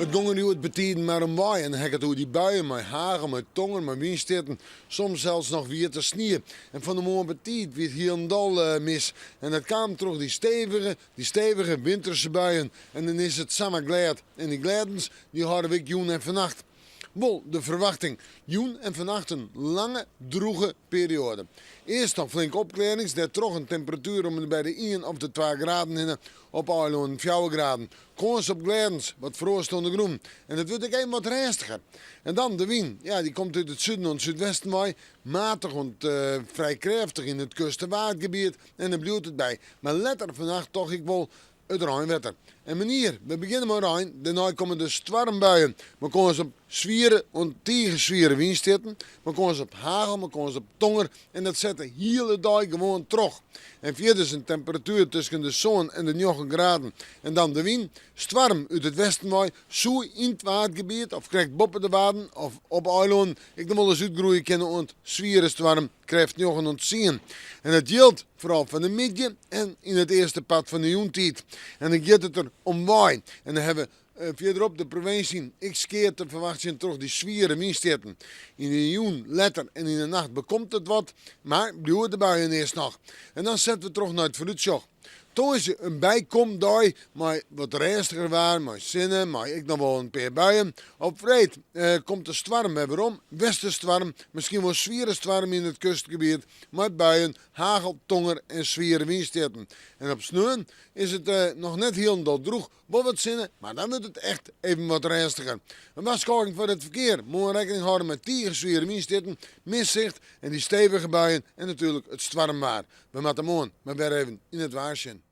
It gong der hjoed betiden mar om wei en dan ha ik it oer dy buien mei hagel, mei tonger, mei wynstjitten, soms sels noch wiete snie. En fan 'e moarn betiid wie it hielendal mis en dat kaam troch dy stevige, dy stevige winterse buien. En dan is it samar glêd en dy glêdens dy hâlde we ek jûn en fannacht. Wol de ferwachting, jûn en fannacht in lange, drûge perioade. Earst noch flinke opklearrings, dêrtroch in temperatuer om en by de ien of de twa graden hinne, op eilannen fjouwer graden. Kâns op glêdens, wat froast oan de grûn en it wurdt ek even wat rêstiger. En dan de wyn, ja dy komt út it suden oant súdwesten wei, matich oant frij krêftich yn it kust en waadgebiet en dêr bliuwt it by. Mar letter fannacht toch ek wol it reinwetter. En menear, we begjinne mei rein, dêrnei komme de stoarmbuien. Mei kâns op swiere oant tige swiere wynstjitten, mei kâns op hagel, mei kâns op tonger en dat set de hiele dei gewoan troch. En fierders in temperatuer tusken de sân en de njoggen graden. En dan de wyn, stoarm út it westen wei, soe yn it Waadgebiet of krekt boppe de Waden of op eilannen ek noch wolris útgroeie kinne oant swiere stoarm, krêft njoggen oant tsien. En dat jildt foaral fan de middei en yn it earste part fan de jûntiid. En dan giet it der om wei. En dan hawwe we fierderop de provinsje ek skea te ferwachtsjen troch dy swiere wynstjitten. Yn de jûn letter en yn de nacht bekomt it wat, mar bliuwe de buien earst noch. En dan sette we troch nei it foarútsjoch. Tongersdei in bykomdei mei wat rêstiger waar, mei sinne, mei ek noch wol in pear buien. Op freed komt de stoarm wer werom, westerstoarm, miskien wol swiere stoarm yn it kustgebiet, mei buien, hagel, tonger en swiere wynstjitten. En op sneon is it noch net hielendal drûch, Wol wat sinne, mar dan wurdt it echt even wat rêstiger. In warskôging foar it ferkear, moarn rekkening hâlde mei tige swiere wynstjitten, min sicht en dy stevige buien en natuerlik it stoarmwaar. We moatte moarn mar wer even yn it waar sjen.